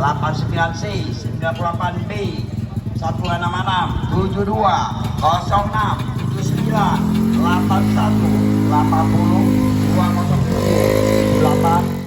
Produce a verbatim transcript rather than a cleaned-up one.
delapan sembilan C, sembilan puluh delapan B, satu enam enam, tujuh dua, kosong enam, tujuh sembilan, delapan satu, delapan puluh, dua kosong tujuh, tujuh delapan,